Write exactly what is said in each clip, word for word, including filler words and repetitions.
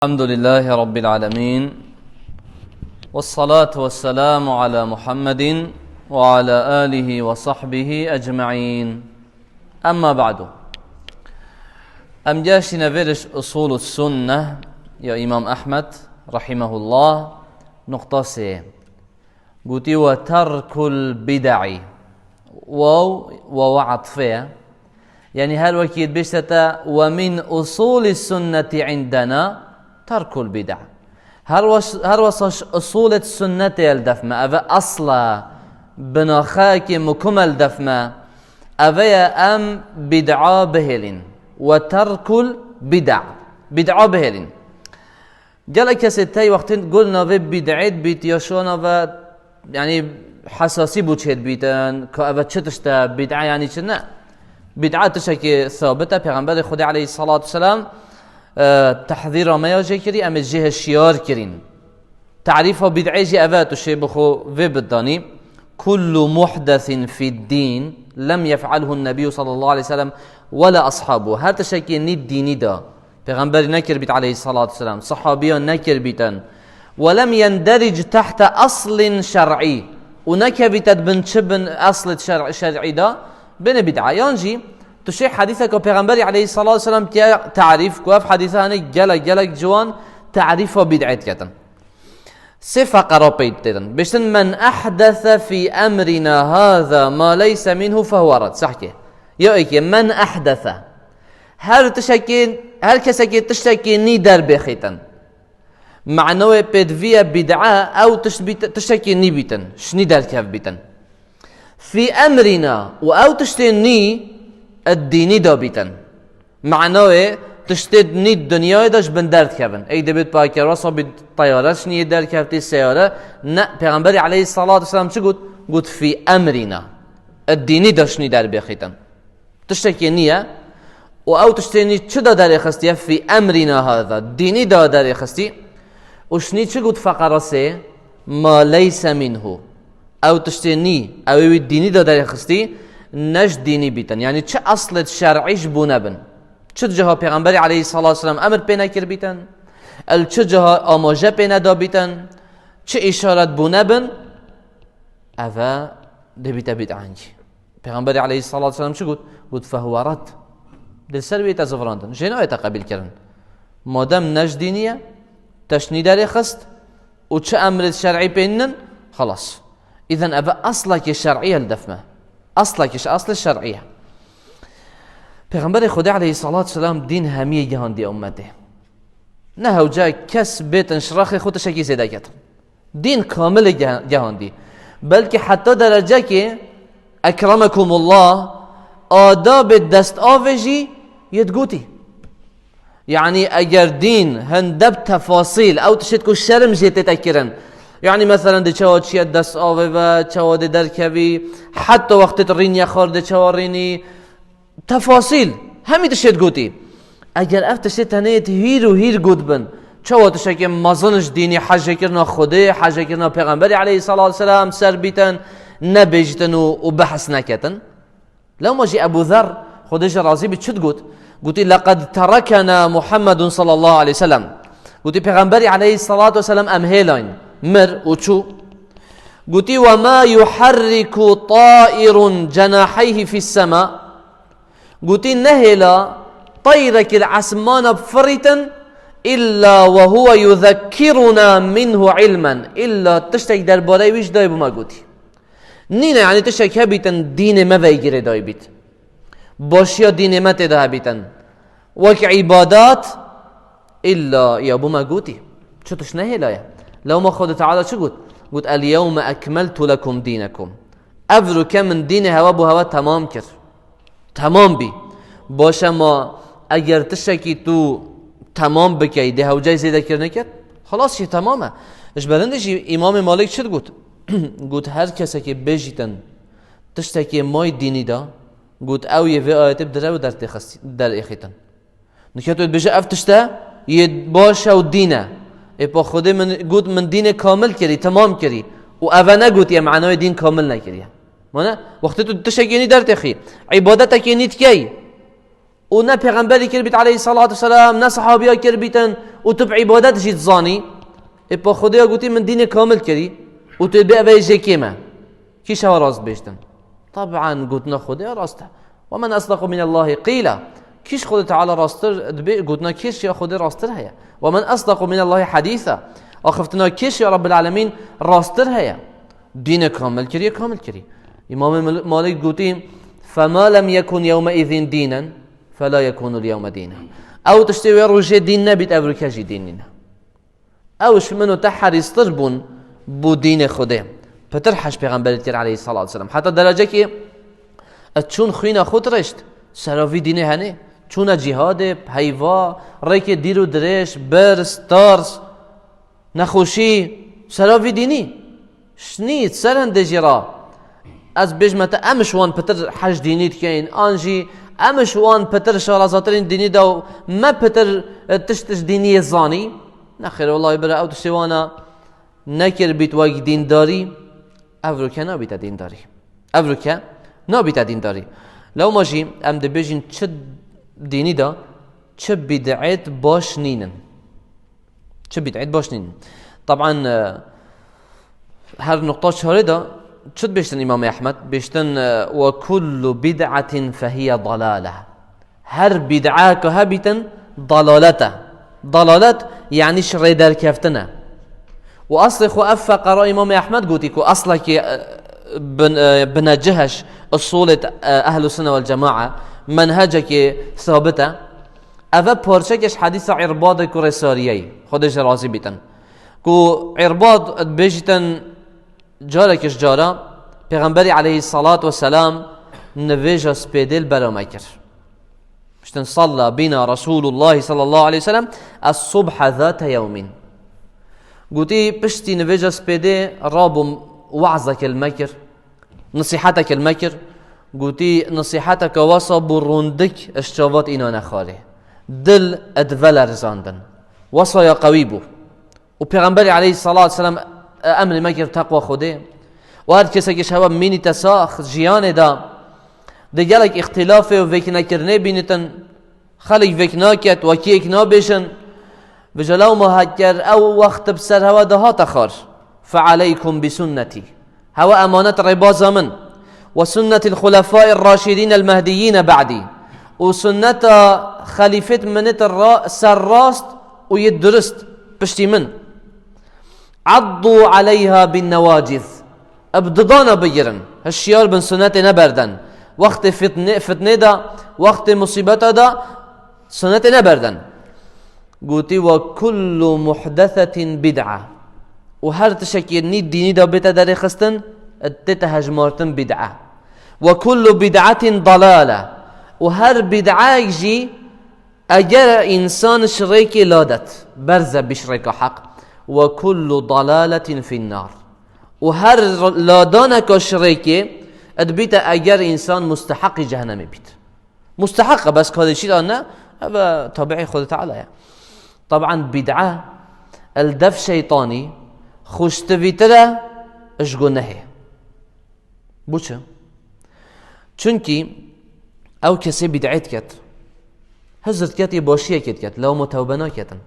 الحمد لله رب العالمين، والصلاة والسلام على محمد وعلى آله وصحبه أجمعين. أما بعد. Em geştîne vêriş Usul Sunne ya Îmam Ehmed rahimehullah, nuqta sê. Gotî: "Ve terkul bid'i." Waw, wawa atfê ye. Yanî her wekî dibêjte te: "Ve min usulî sunnetî indena terkul bid'a." Her wes-, her wesa ji usulê sunnetê el def me. Eve asla binaxeyekê mukum el def me. Eve ye em bid'a bihêlîn. "Ve terkul bid'a." Bid'a bihêlîn. Gelek kesê tey wextên gul navê bid'ê dibît ya şona ve, yanî hesasî bû çê dibîtin, ka eve çi tişt e, bid'a yanî çi ne? Bid'a tiştekî sabit e, Pêxemberê Xwedê aleyhissalatu vesselam, e, tehdîra me ya jê kirî, em ê jê hişyar kirîn. Tarîfa bid'ê jî eve, tu şê bi xwe vê bidanî. "Kullu muhdesin fid din lem yef'alhu nebiyyü sallallahu aleyhi ve sellem ve la ashabu." Her tiştekî nî dînî de Pêxemberî nekir bît aleyhissalatu vesselam, sahabiya nekir bîtin. "Ve lem yenderic tahte aslin şer'î." Û nekevîte di bin çi bin eslê şer-, şer'î de, bêne bid'a. Yan jî tu şê hedîseka Pêxemberî aleyhissalatu vesselam tiye tarîf, ku ev hedîse hene gelek, gelek ciwan tarîfa bid'ê diketin. Sê feqera pey têtin. Bêjtin: "Men ehdese fî emrina haza ma leyse minhu fehuve rad." Sehkê. Ya êkê, "Men ehdese." Her tiştekê, her kesekê tiştekê nî derbêxîtin. Mano wê pêdivî ye bid'a, ew tişt bît-, tiştekê nî bîtin, ji nî derkev bîtin. Fî emrîna, û ew tiştê nî ed dînî de bîtin. Mano wê tiştê nî di dinyayê de ji bin derdikevin. Ey dibêt pakerwa sabî teyare ji nî derkevtî, seyare. Ne, Pêxemberî aleyhissalatu vesselam çi got? Got: "Fî emrîna." Ed dînî de ji nî derbêxîtin. Tiştekê nî ye. Û ew tiştê nî çi da derê xistiye? Fî emrîna hada. Dînî da derê xistî. Û şinî çi got feqerasê? Ma leyse minhu. Ew tiştê nî, ew ê wî dînî da derê xistî, ne ji dînî bîtin. Yanî çi eslê şer'î ji bû nebin. Çi ciha Pêxemberî aleyhissalatu vesselam emir pê nekir bîtin, el çi ciha amaje pê neda bîtin, çi îşaret bû nebin, eve dê bîte bîd'ankî. Pêxemberê aleyhissalatu vesselam çi got? Got: "Fehuve rad." Dê ser wê te zivirandin. Jê nayê te qebîl kirin. Madem ne ji dînî ye, te ji nî derê xist û çi emrê şer'î pê nînin, xelas. Îzen eve eslekê şer'î ye li def me. Eslekê ji eslê şer'î ye. Pêxemberê Xwedê aleyhissalatu vesselam dîn hemiyê gihandiye ummetê. Ne hewce kes bêtin ji rexê xwe tiştekî zêde ketin. Dîn kamilê ge-, gehandî. Belkî heta derecekê, ekremekumullah, adabê dest avê jî yê digotî. Yanî eger dîn hindeb tefasîl, ew tişt ku şerm jê tête kirin. Yanî meselen dê çawa çiye dest avê ve, çawa dê derkevî, heta wextê tu rîniye xwar dê çawa rînî, Tefasîl, hemî tiştê digotî. Eger ev tiştê tenê yê hîr û hîr got bin, çawa tiştekê mezin ji dînî hejekirina Xwedê, hejekirina Pêxemberî aleyhissalatu vesselam ser bîtin, nebêjtin û, û behs neketin? Lewma jî Ebu Zer, Xwedê ji razî bî, çi digot? Gotî: "Leqed terekena Muhammedun sallallahu aleyhi ve sellem." Gotî: "Pêxemberî aleyhissalatu vesselam em hêlayn, mir û çû." Gotî: "Ve ma yuharriku tairun cenaheyhi fis sema." Gotî: "Nehêla teyrekî li esmana bifirîtin, illa ve huve yuzekkiruna minhu ilmen." Îlla tiştek derbareyê wî ji dayê bû me gotî. Nîne, yanî tiştek hebîtin dînê me vey girêdayî bît. Başiya dînê me tê de hebîtin. Wek îbadat, îlla ya bû me gotî. Çi tişt nehêlaye. Lewma Xwedê Teala çi got? Got: "El yewme ekmeltu lekum dînekum." Evroke min dînê hewe bo hewe temam kir. Temam bî. Baş e, ma eger tiştekî tu temam bikey, dê hewcey zêde kir nekir? Xelas jî temam e. Ji berindê jî Îmamê Malik çi digot? Got: "Her kesekê bêjîtin tiştekê may dînî de, got, ew yê vê ayetê bi dire û dertê xist-, derêxîtin." Nike tu dibêje ev tişte yê baş e û dîn e. Ê pa Xwedê min got, min dînê kamil kirî, temam kirî. Û eve negotiye, manayê dîn kamil nekiriye. Mane, wextê tu tiştekê nî dertêxî, îbadetekê nî dikey. Û ne pêxemberî kir bît aleyhissalatu vesselam, ne sehabiya kir bîtin. û tu bi îbadet jî dizanî, ê pa Xwedê ya gotî min dînê kamil kirî û tu bê ev ê jê kêm e. Kî şewa rast bêjtin? Taban gotina Xwedê ya rast e. Ve men esdaqu min Allahî qîla. Kîş Xwedê Teala rasttir dibê, gotina kîş ya Xwedê rasttir heye. Ve men esdaqu min Allahî hedîsa. Axiftina kîş ya Rabbil Alemîn rasttir heye. Dînê kamil kiriye, kamil kiriye. Îmamê Mal-, Malik gotî, "Fema lem yekun yewme îzîn dînen, fela yekunul yewme dînen." Ew tiştê wê rojê dîn nebît, ev roke jî dîn nîne. Ew ji min û te herîstir bûn bo dînê Xwedê. Pitir hej pêxemberî dikir aleyhissalatu vesselam. Heta derecekê ez çûn xwîna xwe dirêşt. Sera vî dînê henê. Çûne cîhadê, heyva, rêkê dîr û dirêj, birz, tarz, nexweşî, sera vî dînî. Şinî, ser hindê jî ra. Ez bêjme te, em ji wan pitir hej dînî dikeyn, an jî em ji wan pitir şarazatirîn dînî de û me pitir, e, tişt ji dîniyê zanî. Nexêr, wellahî bira, ew tiştê wana nekir bît wek dîndarî, ev roke nabîte dîndarî. Ev roke nabîte dîndarî. Lewma jî em dibêjin çi dînî de, çi bid'et baş nînin. Çi bid'et baş nînin. Taban, e, her nuqta çarê de çi dibêjtin Îmamê Ehmed? Bêjtin, e, "Ve kullu bid'atin fehiye dalale." Her bid'a ku hebîtin, dalalet e. Dalalet, yanî ji rê derkeftin e. Û eslê xwe ev feqara Îmamê Ehmed gotî ku eslekî, e, bin-, e, binecih e ji usulê, e, Ehlus Sunne vel Cemae, menhecekê sabit e. Ev e parçeke ji hedîsa Îrbadê kurê Sariyeyê, Xwedê ji razî bîtin. Ku Îrbad dibêjîtin, Carek ji cara Pêxemberî aleyhissalatu vesselam nivêja spêdê li bera me kir. Piştin salla bîna Resulullah sallallahu aleyhi ve sellem es-subha zate yewmin. Gotî piştî nivêja spêdê rabûm, we'zeke li me kir, nisiheteke li me kir. Gotî nisiheteke wesa bû rûndik ji çavat îna nexwarê. Dil ed velerizandin. Wesa ya qewî bû. Û Pêxemberê aleyhissalatu vesselam, e, emrê me kir teqwa Xwedê. Û her kesekî ji hewa mînîte sax jiyanê de, di gelek îxtilafê û vêknekirinê bînitin, xelk vêk naket, wekî yek nabêjin. Vêca lewma heger ew wext bi ser hewa de hate xwar. Fealeykum bi sunnetî. Hewa emanet rêbaza min. Ve sunnetil xulefai raşidîn el mehdiyîne ba'dî. Û sunneta xelîfêt min it ra-, ser rast û yê durist piştî min. Addu aleyha bin newaciz. Bi didana bigirin. Hişyar bin, sunnetê neberden. Wextê fitne, fitnê de, wextê musîbeta de sunnetê neberden. Gotî, "Ve kullu muhdesetin bid'a." Û her tiştekî nî dînî de bête derêxistin, tête hejmartin bid'a. "Ve kullu bid'atin dalale." Û her bid'ayek jî eger însan ji rêkê ladet, berze bî ji rêka heq, "Ve kullu dalaletin fin nar." Û her ladaneka ji rêkê dibîte eger însan musteheqî cehenemê bît. Musteheq e, bes kadê çî da ne, ev e tabiî Xwedê Teala ye. Taban bid'a el def şeytanî xweştivîtir e ji gunehê. Bo çi? Çunkî ew kesê bid'ê diket, hizir diket yê başiyekê diket, lewma tewbe naketin.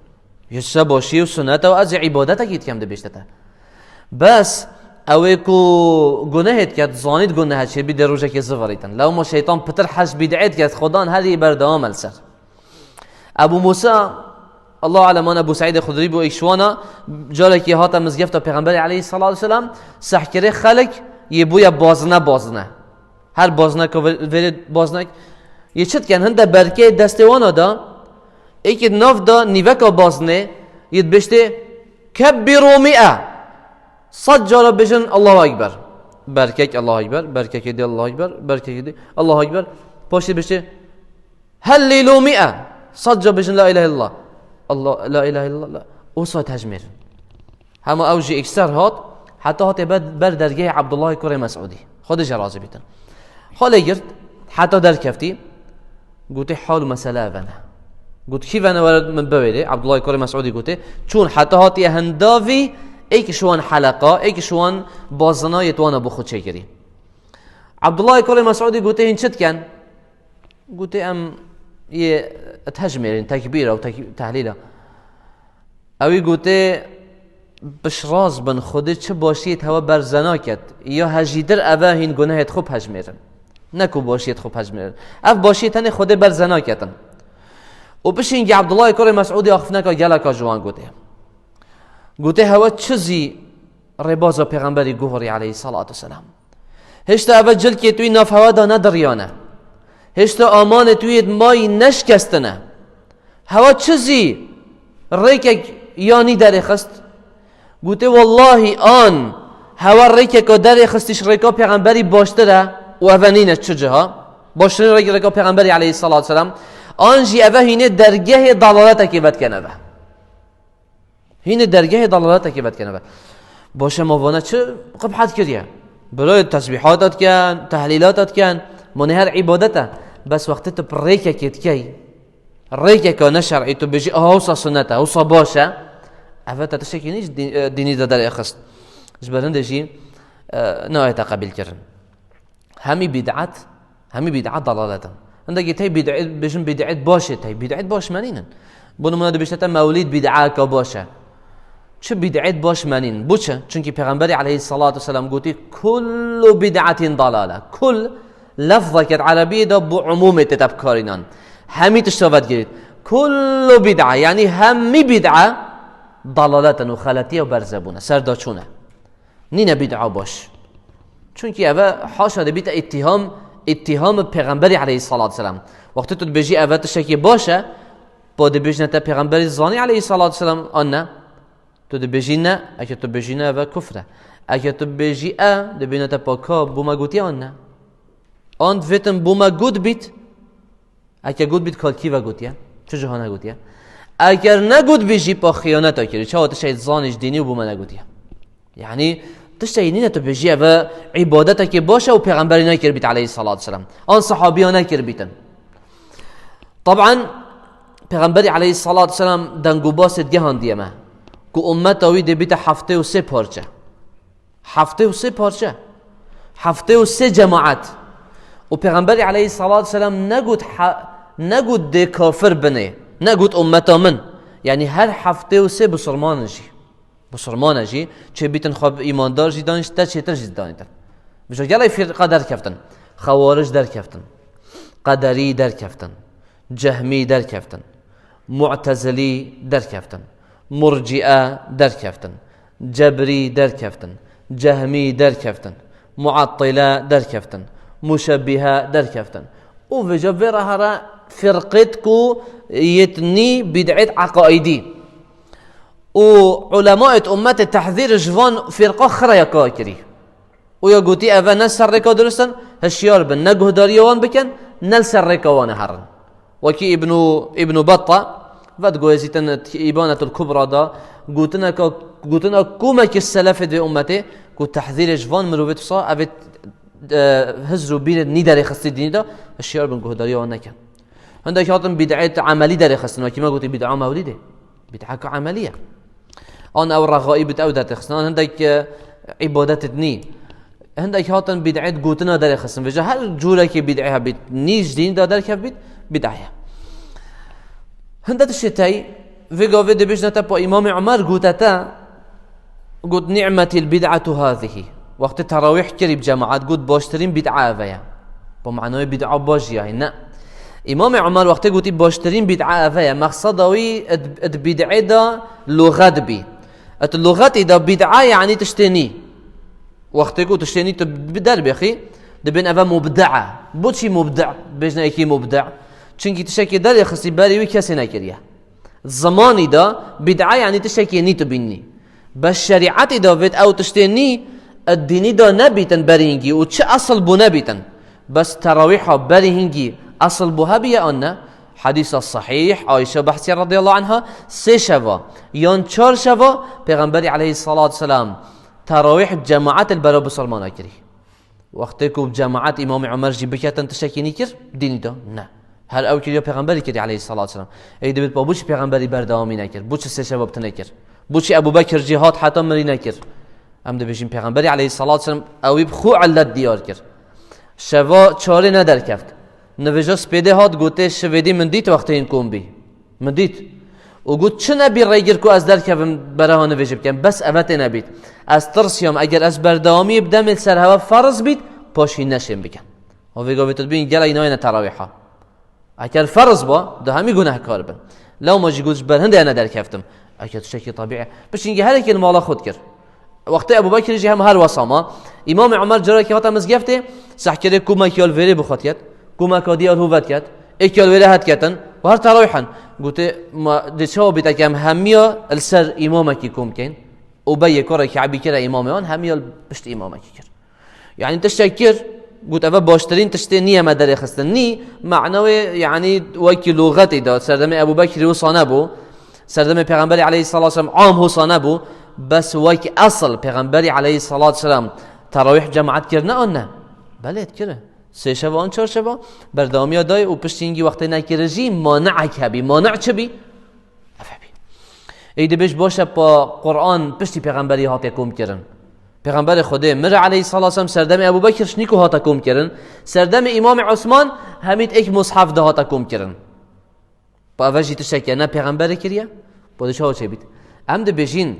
Yê se başî û sunet e û ez ê îbadetekî dikem dibêjte te. Bes ew ê ku gunehê diket, zanît guneh e, çêbî dê rojekê zivirîtin. Lewma şeytan pitir hej bid'ê diket, Xudan herî berdewam e li ser. Ebu Musa, Allahu alem, an Ebu Seîdê Xudrî bû, êk ji wana, carekî hate mizgefta Pêxemberê aleyhissalatu vesselam, sehkirê xelk yê bûye bazine bazine. Her baznek, vê-, vêrê baznek. Yê çi dikin? Hinde berkê destê wana da, êkê di nav da nîveka baznê, yê dibêjtê, "Kebbîrû mi'e." Sed cara bêjin, "Allahu Ekber." Berkek, "Allahu Ekber." Berkekê dî, "Allahu Ekber." Berkekê dî, "Allahu Ekber." Paşê dibêjtê, "Hellîlû mi'e." Sed ca bêjin, "La ilahe illallah." Allah, "La ilahe illallah." Wisa tejmêr. Hema ew jî ekser hat, heta hatê ber, ber dergehê Abdullahê kurê Mesûdî. Xwedê jê razî bîtin. Xwe lê girt, heta derkeftî, gotê, "Hal û mesele ev e." Got, "Kî vene were min biwêrê?" Abdullahê kurê Mesûdî gotê, "Çûn heta hatiye hindavî, êk ji wan heleqa, êk ji wan bazina yê wana bo xwe çêkirî." Abdullahê kurê Mesûdî gotê, "Hîn çi dikin?" Gotê, "Em yê tejmêrin, tekbîra û tek-, tehlîla." Ewî gotê, piştrast bin, Xwedê çi başiyê te we berze naket, ya hejîtir eve hîn gunehê te xwe pejmêrin. Ne ku başiyê te xwe pejmêrin. Ev başiyê tenê Xwedê berze naketin. Û pişîngî Abdullahê kurê Mesûdê axifneka geleka ji wan gotê. Gotê, hewe çi zî rêbaza Pêxemberî guhorî aleyhissalatu vesselam. Hêşta eve cilkê tu yî nav hewe de nediriyane. Hêşta amanê tu yê mayî neşkestine. Hewe çi zî rêkek yanî derêxist? Gotê, wellahî an hewe rêkeka derêxistî ji rêka Pêxemberî baştir e û eve nîne çi ciha. Baştirîn rêk rêka Pêxemberî aleyhissalatu vesselam. An jî eve hînê dergehê dalaletekê vedikene ve. Hînê dergehê dalaletekê vedikene ve. Baş e, ma vana çi qibhet kiriye? Birayê tesbîhata diken, tehlîlata diken, ma nê her îbadet e. Bes wextê tu bi rêkekê dikey, rêkeka ne şer'î, tu bêjî, aha, wisa sunnet e, wisa baş e. Eve te tiştekî nî ji dî-, e, dînî de derêxist. Ji ber hindê jî, e, nayê te qebîlkirin. Hemî bîd'et, hemî bîd'et dalalet in. Hindekî tey bîd'et, bêjin bîd'et baş e tey. Bîd'et baş menînin. Bo nimûne dibêjte te mewlîd bîd'eka baş e. Çi bîd'et baş menîn? Bo çi? Çunkî Pêxemberî aleyhissalatu vesselam gotî, "Kullu bid'atin dalale." Kul lefzeke di erebiyê de bo umûmê tê te bikarînan. Hemî tişta vedigirît. Kullu bid'a, yanî hemî bid'a dalalet in û xeletiye û berzebûne, serdaçûne. Nîne bîd'a baş. Çunkî eve haşa dibîte îttîham, îttîham Pêxemberî aleyhissalatu vesselam. Wextê tu dibêjî eve tiştekî baş e, pa dibêjine te Pêxemberî zanî aleyhissalatu vesselam an ne? Tu dibêjî ne, eke tu bêjî ne eve kufr e. Eke tu bêjî e, dibêjine te pa ka bû me gotiye an ne? An divêtin bû me got bît, Eke got bît, ka li kî ve gotiye? Çi ciha negotiye? Eger negot bî jî pa xiyaneta kirî. Çawa tiştê zanî ji dînî û bo me negotiye? Yanî tiştê nîne tu bêjî eve îbadetekê baş e û Pêxemberî nekir bît aleyhissalatu vesselam. An sehabiya nekir bîtin. Taban Pêxemberî aleyhissalatu vesselam deng û basê digehandiye me ku ummeta wî dê bîte heftê û sê parçe. Heftê û sê parçe. Heftê û sê cemaet. Û Pêxemberî aleyhissalatu vesselam negot he-, negot dê kafir binê. Negot ummeta min. Yanî her heftê û sê bisilman in jî. Bisilman e jî. Çê bîtin xwe bi îmandar jî danî, te çêtir jî danîtin. Vêca gelek firqa derkeftin. Xewaric derkeftin. Qederî derkeftin. Cehmî derkeftin. Mu'tezilî derkeftin. Murci'e derkeftin. Cebrî derkeftin. Cehmî derkeftin. Mu'attile derkeftin. Muşebbihe derkeftin. Û vêca vê re here firqêt ku yêt nî bid'êt eqaîdî. Û ulemaêt ummetê tehzîr ji van firqa xireyeka kirî. Û ya gotî, eve ne ser rêka durist in, hişyar bin, ne guhdariya wan bikin, ne li ser rêka wan e herin. Wekî Îbnû, Îbnû Batta, ve digoye zîtin Îbanetul Kubra da, gotineka, gotina komekî selefê di vê ummetê, ku tehzîrê ji van mirovê wisa, evê, e, hizr û bîrê nî derê xistî dînî da, hişyar bin, guhdariya wan nekin. Hindek hatin bid'et emelî derê xistin, wekî me gotî bid'a mewlîdê. Bid'eka emelî ye. An ew regaîb bit ew dertê xistin, an hindek, e, îbadetit nî. Hindek hatin bid'et gotina derê xistin. Vêca her cûrekê bid'ê hebît, nî ji dînî de derkevbît, bid'a ye. Hinde tiştê tey, vê gavê dibêjne te pa Îmamê Umer gote te, got, "Ni'metil bid'atu hazihi." Wextê terawîh kirî bi cemaat, got, "Baştirîn bid'a eve ye." Bi manayê bid'a baş jî ye, ne. Îmamê Umer wextê gotî, "Baştirîn bid'a eve ye." Mexseda wî ed, ed bid'ê de luxet bî. Ed luxetî de bid'a yanî tiştê nî. Wextê ku tiştê nî tu bi derbêxî, dibên eve mubdi'a. Boçî mubdi'? Bêjne yekî mubdi'. Çunkî tiştekî derê xistî berî wî kesê nekiriye. Zimanî de bid'a yanî tiştekî nî tu bînî. Bes şerîetî de vêt ew tiştê nî, ed dînî de nebîtin berî hingî û çi esil bû nebîtin. Bes terawîha berî hingî esil bû hebiye an ne? Hedîsa sehîh, Ayşe behsiye radiyallahu anha, sê şeva yan çar şeva Pêxemberî aleyhissalatu vesselam terawîh bi cemaet li bera bisilmana kirî. Wextê ku bi cemaet Îmamê Umer jî biketin tiştekî nî kir, dînî de ne. Her ew kiriya Pêxemberî kirî aleyhissalatu vesselam. Ey dibêt pa boçî Pêxemberî berdewamî nekir? Boçî sê şeva bi tine kir? Boçî Ebû Bekir jî hat heta mirî nekir? Em dibêjin Pêxemberî aleyhissalatu vesselam ewî bi xwe illet diyar kir. Şeva çarê nederkeft. Nivêja spêdê hat gotê, "Şivêdî min dît wextê hîn kom bî. Min dît." û got, çi nebî rêgir ku ez derkevim bera hanivêjî bikem, bes eve tê nebît. Ez tirsiyam, eger ez berdewamiyê bidemê li ser hewe ferz bît, paşî neşêm bikim. Ho vê gavê tu dibîn gelek nayêne terawîha. Eger ferz ba, di hemî gunehkar bin. Lewma jî got, ji ber hindê ene derkeftim. Eger tiştekî tebîî. Piştî hingî her yekê li mala xwe dikir. Wextê Ebû Bekirî jî hema her wesa ma. Îmamê Omer carekê hate mizgeftê, sehkirê kûmekî ya li vêrê bi xwe diket, kûmeka dî ya li hû vediket, êkî ya li vêrê hediket in û her terawîh in. Gote, ma dê çawa bît eke em hemiya li ser îmamekî kom bikeyn? Ubey yê kurê Ke'bî kire îmamê wan, hemiya li pişt îmamekî kir. Yanî tiştek kir, got, eve baştirîn tiştê niye me derê xistin. Nî, mana wê, yanî wekî lûxetê de, serdemê Ebû Bekirî wisa nebû, serdemê Pêxemberî aleyhissalatu vesselam am wisa nebû, bes wekî esil Pêxemberî aleyhissalatu vesselam terawîh cemaat kirine an ne? Belê dikire. Sê şeva an çar şeva berdewamiya dayê û piştî hingî wextê nekire jî mani'ek hebî. Mani' çi bî? Ev hebî. Ey dibêj baş e pa Quran piştî Pêxemberî hate kom kirin. Pêxemberê Xwedê mir aleyhissalatu vesselam serdemê Ebû Bekir şinî ku hate kom kirin. Serdemê Îmamê Osman hemî di êk mushaf de hate kom kirin. Pa eve jî tiştek e, ne Pêxemberê kiriye? Pa dê çawa çêbît? Em dibêjin,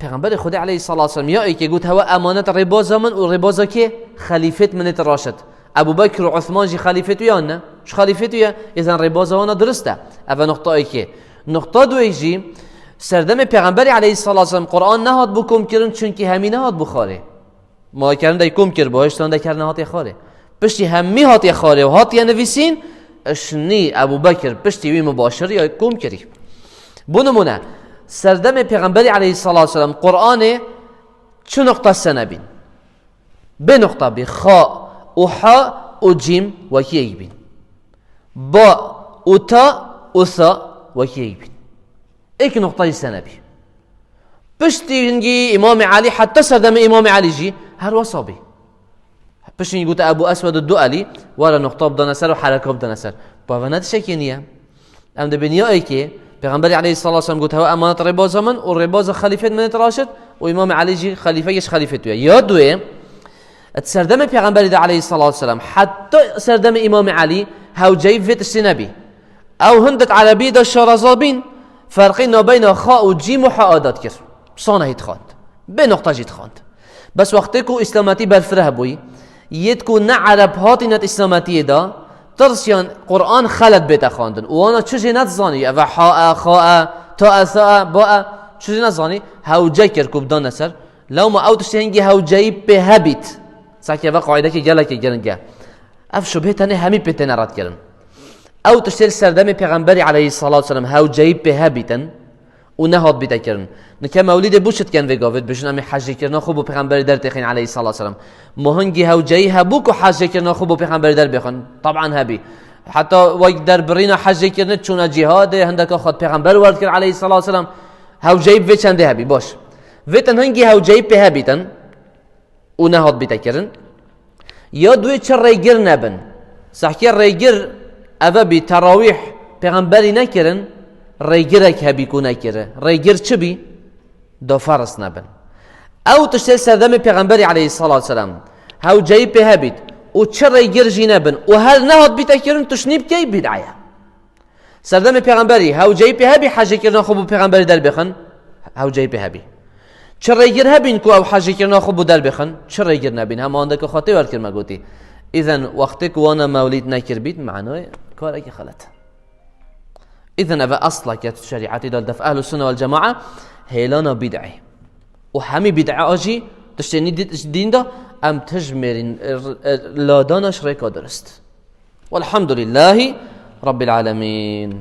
Pêxemberê Xwedê aleyhissalatu vesselam ya êkê got, hewe emanet rêbaza min û rêbaza kê? Xelîfêt min ê ti raşit. Ebû Bekir û Osman jî xelîfêt wî yan ne? Ji xelîfêt wî ye. Îzen rêbaza wana dirist e. Ev e nuqta êkê. Nuqta duwê jî, serdemê Pêxemberî aleyhissalatu vesselam Quran nehat bû kom kirin, çunkî hemî nehat bû xwarê. Ma kirin dey kom kir, bo hiştan de kerine hatiye xwarê. Piştî hemî hatiye xwarê û hatiye nivîsîn, şinî Ebû Bekir piştî wî mubaşir ya kom kirî. Bo nimûne, serdemê Pêxemberî aleyhissalatu vesselam Quranê çi nuqta senebîn? Bê nuqta bî, xa û ha û cîm wekî yek bîn. Ba û ta û sa wekî yek bîn. Êk nuqta jî senebî. Piştî hingî Îmamê Elî, heta serdemê Îmamê Elî jî her wesa bî. Piştî hingî gote Ebû Eswed û du Elî, were nuqta bidane ser û hereka bidane ser. Pa eve ne tiştekê niye. Em dibên ya êkê, Pêxemberî aleyhissalatu vesselam got, hewe emanet rêbaza min û rêbaza xelîfêt min ê ti raşit û Îmamê Elî jî xelîfekê ji xelîfêt wî ye. Ya duwê, di serdemê Pêxemberî de aleyhissalatu vesselam, heta serdemê Îmamê Elî hewceyî vê tiştê nebî. Ew hindik erebî de şaraza bîn, ferqê nabeyna xa û cîm û ha da dikir. Sane hî dixwand. Bê nuqta jî dixwand. Bes wextê ku îslametî berfireh bûyî, yêt ku ne ereb hatîne di îslametiyê de, tirsiyan Quran xelet bête xwendin. Û wana çi jê nedizanî, eve ha e, xa e, ta e, sa e, ba e, çi jê nedizanî, hewce kir ku bidane ser. Lewma ew tiştê hingî hewceyî pê hebît. Sake eve qaîdekê gelekê giring e. Ev şubhê tenê hemî pê têne redkirin. Ew tiştê li serdemê Pêxemberî aleyhissalatu vesselam hewceyî pê hebîtin û nehat bîte kirin. Nike mewlîdê bû çi dikin vê gavê, dibêjin em ê hejêkirina xwe bo Pêxemberî dertêxîn aleyhissalatu vesselam. Ma hingî hewceyî hebû ku hejêkirina xwe bo Pêxemberî derbêxin? Taban hebî. Heta wek derbirîna hejêkirinê çûna cîhadê, hindeka xwe di Pêxember werdikir aleyhissalatu vesselam. Hewceyî bi vê çendê hebî, baş. Vê tin hingî hewceyî pê hebîtin û nehat bîte kirin. Ya duê çi rêgir nebin. Sehkê rêgir eve bî terawîh Pêxemberî nekirin, rêgirek hebî ku nekiri. Rêgir çi bî? Da ferz nebin. Ew tiştê serdemê Pêxemberî aleyhissalatu vesselam hewceyî pê hebît û çi rêgir jî nebin û her nehat bîte kirin, tu şinî bikey bîd'a ye. Serdemê Pêxemberî, hewceyî pê hebî hejêkirina xwe bo Pêxemberî derbêxin, hewceyî pê hebî. Çi rêgir hebîn ku ew hejêkirina xwe bo derbêxin, çi rêgir nebîn, hema hindeka xwe tê werdkir me gotî. Îzen wextê ku wana mewlîd nekir bît, manayê karekî xelet. Îzen eve esleke tu şerîetî de li def ehlus sunne vel cemaa hêlana bîd'ê. Û hemî bîd'a jî tiştê nî di-, dîn de em tijmêrîn, e, e, ladana ji rêka dirist. Welhamdulillahî Rabbil Alemin.